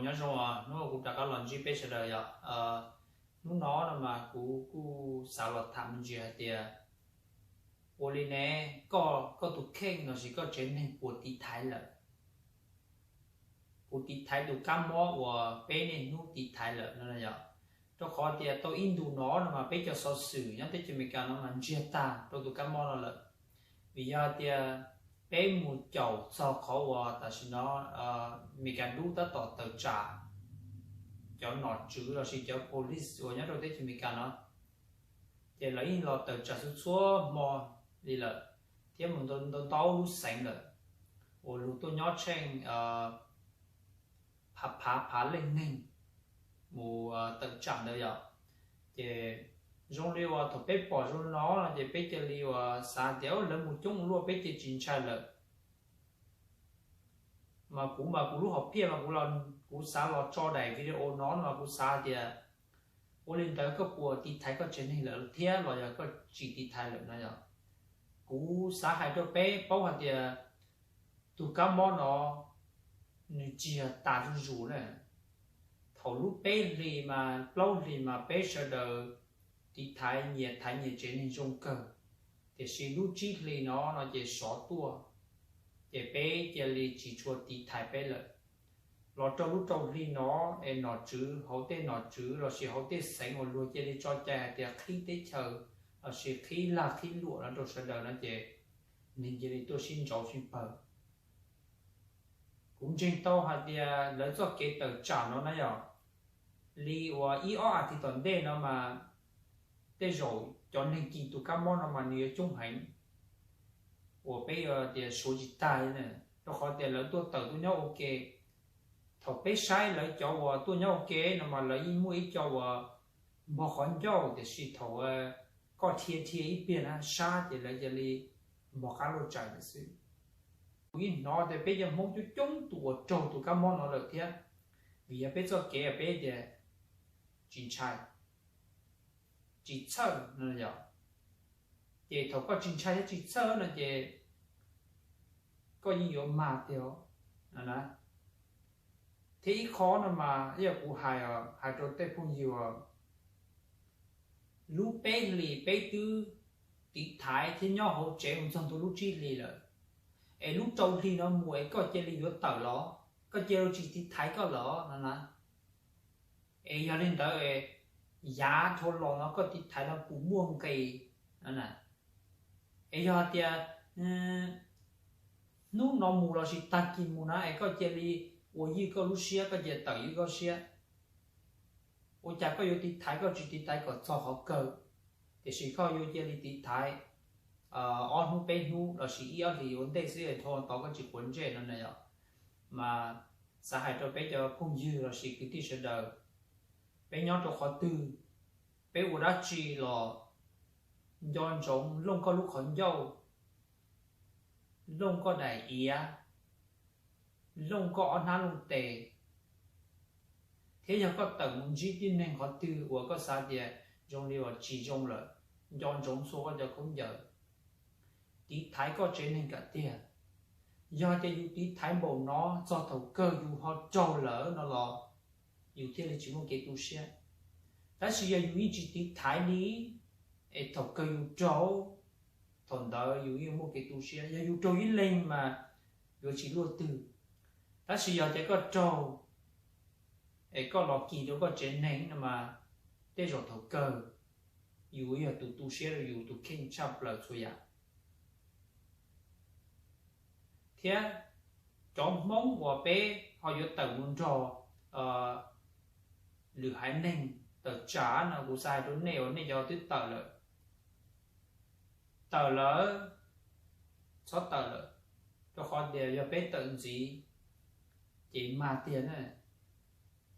Nyob zoo, hnub no kuv rov qab los ntsib peb sawv daws yom. Hnub no no mas kuv kuj xav los tham me ntsis hais tias, ua li ne, koj, koj tus kheej lossis koj tsev neeg puas tiv thaiv lawm? Puas tiv thaiv tus kab mob uas peb niaj hnub tiv thaiv lawm no yom? Rau qhov tias tau ib ntus no no mas peb cov xov xwm nyob teb chaws Amelikas no mas ntsiag tag rau tus kab mob no lawm. Vim yog tias peb mus caum txog qhov uas tam sim no Amelikas dub tab tom tawm tsam cov nom tswv lossis cov police uas nyob rau teb chaws Amelikas no, ces lawv yeej los tawm tsam txhua txhua hmo li lawm, thiab mus ntau ntau lub xeev lawm, uas luag tuaj nyob tsheej phav phav phav leej neeg mus tawm tsam ntawd yom. Ces zoo li uas thaum peb pom zoo no no ces peb cia li uas xav tias lawv mus coob luaj peb cia tsis ntshai lawm. Mas kuv mas kuv lub hom phiaj mas kuv, kuv xav los tso daim video no no mas kuv xav tias, ua li ntawd koj puas tiv thaiv koj tsev neeg lawm thiab los yog koj tsis tiv thaiv lawm no yom? Kuv xav hais rau peb paub hais tias tus kab mob no nws tsis yog tas zuj zus na. Thaum lub peb hlis mas plaub hlis mas peb sawv daws tiv thaiv nyias thaiv nyias tsev neeg zoo kawg, tiam sis lub tsib hlis no no ces sov tuaj, ces peb cia li tsis tshua tiv thaiv peb lawm. Los rau lub rau hli no es nom tswv hauv tej nom tswv lossis hauv tej xeev uas luag cia li tso cai hais tias qhib teb chaws lossis qhib lag qhib luam no rau sawv daws no ces neeg cia li tuaj sib ntsauv sib pawg. Kuv ntseeg tau hais tias lawv txoj kev tawm tsam no na yom, li uas ib ob as thiv tom ntej no mas tej zaum cov neeg kis tus kab mob no mas nws yuav coob heev uas peb yuav tias suav tsis tag li na, rau qhov tias lawv tuaj tawm tuaj nyob ua ke. Thaum peb saib lawv cov uas tuaj nyob ua ke no mas lawv yeej muaj ib co uas npog qhov ncauj, tiam sis thaum koj dhia dhia ib pliag na sab ces lawv cia li npog qab luaj tsawv lawm xwb. Kuv yeej hnov tias peb cov Hmoob coob coob tus uas raug tus kab mob no lawm thiab, vim yog peb txoj kev peb tias tsis ntshai, tsis txhawj no yom. Ces thaum koj tsis ntshai thiab tsis txhawj no ces koj yeej yuav mag tiag na. Thiab ib qho no mas ib yam kuv hais, hais rau tej phooj ywg, lub peb hlis peb twb tiv thaiv thiab nyob hauv tsev mus txog ntua lub tsib hlis lawm, es lub rau hli no mus es koj cia li yuav tawm los, koj cia li tsis tiv thaiv koj los no na. Es yog li ntawd, yav dhau los no koj tiv thaiv no puas muaj nqis? Es yog tias hnub no mus lossis tag kis mus na es koj cia li ua ywj koj lub siab, koj cia tawm ywj koj siab, ua cas koj yuav tiv thaiv koj tsis tiv thaiv kom txog qhov kawg, tiam sis koj yuav cia li tiv thaiv ob hnub peb hnub lossis ib ob hlis ua ntej xwb es dhau tod koj tsis quav ntsej no na yom? Mas xav hais rau peb cov phooj ywg lossis kwv tij sawv daws, peb nyob rau qhov twg, peb ua dab tsi los nco ntsoov looj koj lub qhov ncauj, looj koj daim iav, looj koj ob hnab looj tes, thiab yog koj tawm mus ntsib tib neeg qhov twg uas koj xav tias zoo li uas tsis zoo lawm, nco ntsoov txhua koj cov khaub ncaws, tiv thaiv koj tsev neeg kom tiag. Yog tias yus tiv thaiv npaum no txog thaum kawg yus ho raug lawm no los yus thiaj li tsis muaj kev tu siab. Tab sis yog yus yeej tsis tiv thaiv li, es thaum kawg yus raug, thaum ntawd yus yeej muaj kev tu siab. Yog yus raug ib leeg mas yuav tsis luaj twg, tab sis yog tias koj raug es koj los kis rau koj tsev neeg no mas tej zaum thaum kawg yus yog tus tu siab rau yus tus kheej tshaj plaws txhua yam. Thiab cov Hmoob uas peb ho yuav tawm mus nrog lwm haiv neeg tawm tsam no, kuv xav hais rau nej uas nej cov twb tawm lawm, tawm lawm, txhob tawm lawm, rau qhov tias yog peb tawm ntxiv ces mag tiag na.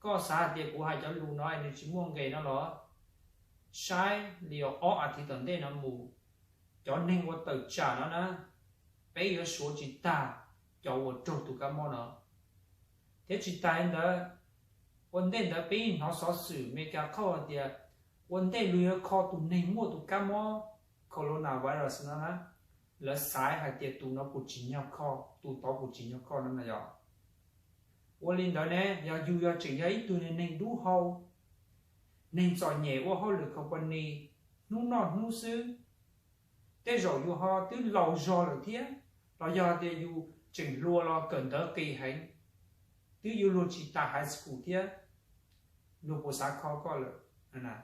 Koj xav hais tias kuv hais cov lus no es nws tsis muaj nqis no los? Saib li ob as thiv tom ntej no mus, cov neeg uas tawm tsam no na, peb yuav suav tsis tag cov uas raug tus kab mob no. Thiab tsis tas li ntawd, ua ntej ntawd peb hnov xov xwm Amelikas qhauj hais tias ua ntej luag yuav kho tus neeg muaj tus kab mob coronavirus no na, lawv xaiv hais tias tus no puas tsim nyog kho, tus tod puas tsim nyog kho no na yom. Ua li ntawd ne, yog yus yog tseem yog ib tug neeg dub hau, neeg txom nyem ua hauj lwm company hnub noj hnub xwb, tej zaum yus ho twb laus zog lawm thiab, los yog tias yus tseem hluas los kawm ntawv qis heev, twb yuav luag tsis tas high school thiab, luag puas xav kho koj lawm?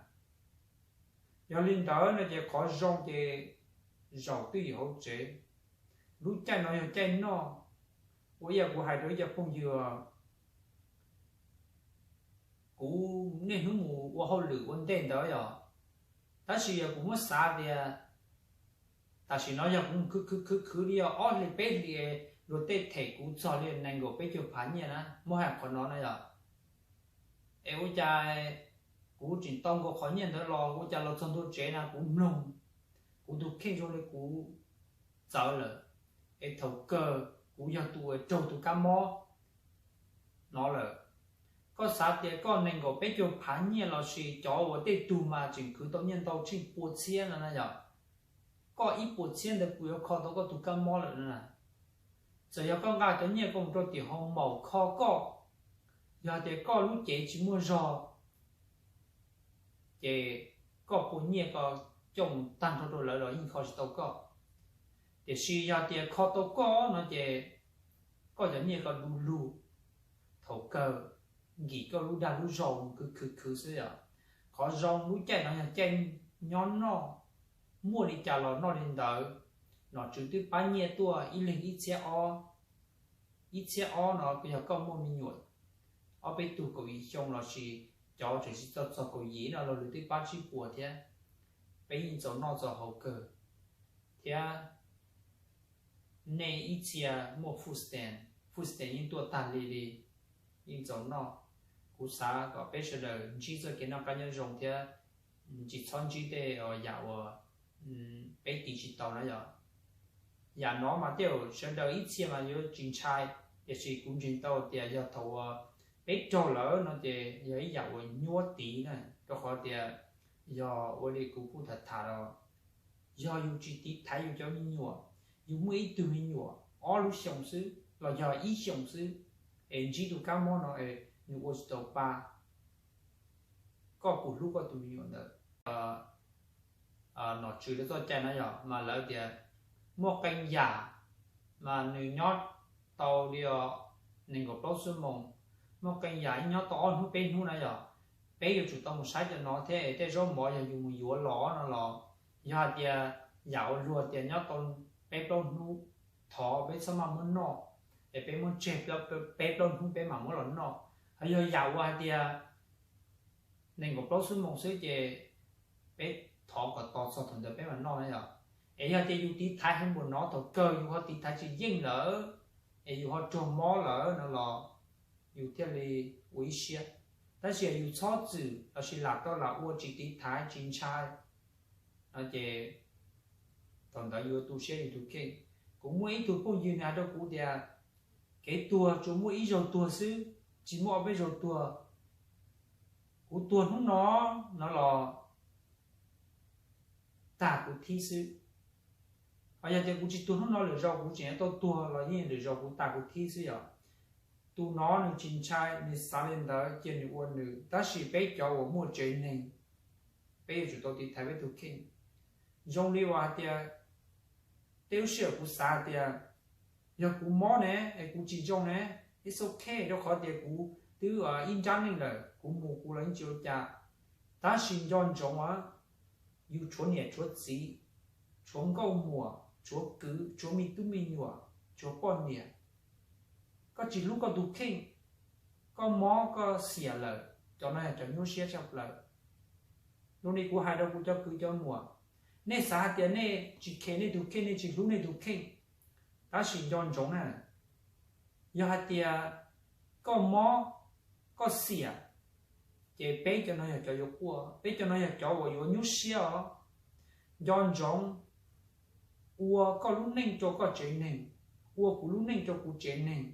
Yog li ntawd no ces qhov zoo ces zaum twj ywm hauv tsev. Lub caij no yog caij noj, ua ib yam kuv hais rau ib co phooj ywg, kuv niaj hnub mus ua hauj lwm ua ntej ntawd yom, tab sis yog kuv muab xav tias tam sim no yog kuv khwv khwv khwv khwv li ob hlis peb hlis, luag tej them kuv txog li nees nkaum peb caug phav nyiaj na, muab hais qhov no na yom. Es ua cas kuv tseem tau nkaus qhov nyiaj ntawd los ua cas los txog ntua tsev na kuv mloog kuv tus kheej zoo li kuv txawv lawm, es thaum kawg kuv yog tus uas raug tus kab mob no lawm. Koj xav tias koj nees nkaum peb caug phav nyiaj lossis cov uas tej tug mas tseem khwv tau nyiaj ntau tsheej pua txhiab no na yom, koj ib puas txhiab ntawd kuv yuav kho tau koj tus kab mob lawm na. Txawm yog koj nqa cov nyiaj koj mus rau tim hoo maum kho koj, yog tias koj lub cev tsis muaj zog, ces koj puas nyiaj ko coj mus tag nrho rau lawv los yeej kho tsis tau koj. Tiam sis yog tias kho tau koj no ces koj cov nyiaj ko du lug, thaum kawg nkim koj lub dag lub zog mus khwv khwv khwv xwb yom. Qhov zoo lub caij no yog caij nyob noj, muaj li cas los noj li ntawd. Nom tswv twb pab nyiaj tuaj ib leeg ib txhiab ob, ib txhiab ob no yog koj muaj me nyuam ob peb tug kaum yim xyoo lossis cov tseem tsis txog kaum yim no los lawv twb pab tsib puas thiab. Peb yeej txaus noj txaus haus kawg thiab. Nej ib txhia muaj food stamp, food stamp yeej tuaj tag li li, yeej txaus noj. Kuv xav kom peb sawv daws ntsib txoj kev noj qab nyob zoo thiab tsis txhob ntsib tej yam uas peb tiv tsis tau na yom. Yam no mas tej zaum sawv daws ib txhia mas yuav tsis ntshai, tiam sis kuv ntseeg tau tias yog thaum uas peb raug lawm no ces yog ib yam uas nyuaj tiv na, rau qhov tias yog ua li kuv kuj tham tham los, yog yus tsis tiv thaiv yus cov me nyuam, yus muaj ib tug me nyuam ob lub xyoos xwb los yog ib xyoos xwb, es ntsib tus kab mob no es nws ua tsis tau pa, koj puas hlub koj tus me nyuam ntawd? Nom tswv lawv txoj cai no yog mas lawv tias muaj qee yam mas nws nyob tau li nees nkaum plaub xuab moos, muaj qee yam nyob tau ob hnub peb hnub na yog. Peb yuav tsum tau mus saib cov no thiab tej zaub mov yog yus mus yuav los no los, yog hais tias yam uas luag tias nyob tau peb plaub hnub, thov peb txhob maj muab noj, es peb muab tseg peb plaub hnub peb mam muab los noj. Ho yog yam uas hais tias nees nkaum plaub xuab moos xwb ces peb thov kom tos txog thaum ntawd peb mam noj na yom. Es yog tias yus tiv thaiv heev npaum no thaum kawg yus ho tiv thaiv tsis yeej lawm, es yus ho raug mob lawm no los yus thiaj li ua ib siab. Tab sis yus txhob txwm lossis lam tau lam ua tsis tiv thaiv tsis ntshai no ces thaum ntawd yuav tu siab yus tus kheej. Kuv muaj ib tug phooj ywg nws hais rau kuv tias kev tuag tsuas muaj ib zaug tuag xwb, tsis muaj ob peb zaug tuag. Kuv tuag hnub no no los tag kuv thib xwb. Ho yog tias kuv tsis tuag hnub no lwm zaus kuv tseem yuav tau tuag los yeej lwm zaus kuv tag kuv thib xwb yom. Tus no nws tsis ntshai, nws xav li ntawd cia nws ua nws, tab sis peb cov uas muaj tsev neeg, peb yuav tsum tau tiv thaiv peb tus kheej. Zoo li uas hais tias tej lub sij hawm kuv xav hais tias yog kuv mob ne es kuv tsis zoo ne, it's ok, rau qhov tias kuv twb ib nrab neej lawm, kuv mus kuv los yeej tsis ua cas. Tab sis nco ntsoov, yus tshuav niam tshuav txiv, tshuav nkauj muam, tshuav kwv, tshuav me tub me nyuam, tshuav poj niam. Koj tsis hlub koj tus kheej, koj mob koj xiam lawm, cov no yog cov nyuaj siab tshaj plaws. Zoo li kuv hais rau kuv cov kwv cov muam, nej xav hais tias nej tsis khe nej tus kheej, nej tsis hlub nej tus kheej, tab sis nco ntsoov na, yog hais tias koj mob, koj xiam, ces peb cov no yog cov yuav quaj, peb cov no yog cov uas yuav nyuaj siab os. Nco ntsoov, ua koj lub neej rau koj tsev neeg, ua kuv lub neej rau kuv tsev neeg.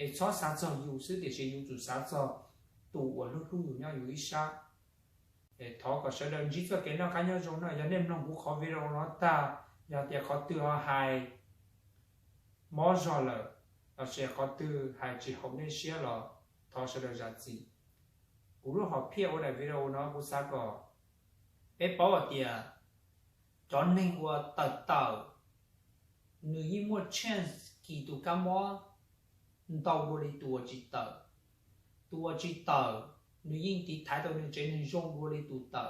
Es txhob xav txog yus xwb tiam sis yus tsum xav txog tus uas hlub hlub yus nyob yus ib sab. Es thov kom sawv daws ntsib txoj kev noj qab nyob zoo na. Yog nej mloog kuv qhov video no tag, yog tias qhov twg ho hais mob zog lawm, lossis qhov twg hais tsis haum nej siab los thov sawv daws zam txim. Kuv lub hom phiaj ua daim video no kuv xav kom peb paub hais tias cov neeg uas tawm tawm, nws yeej muaj chance kis tus kab mob ntau dua li tus uas tsis tawm. Tus uas tsis tawm, nws yeej tiv thaiv tau nws tsev neeg zoo dua li tus tawm.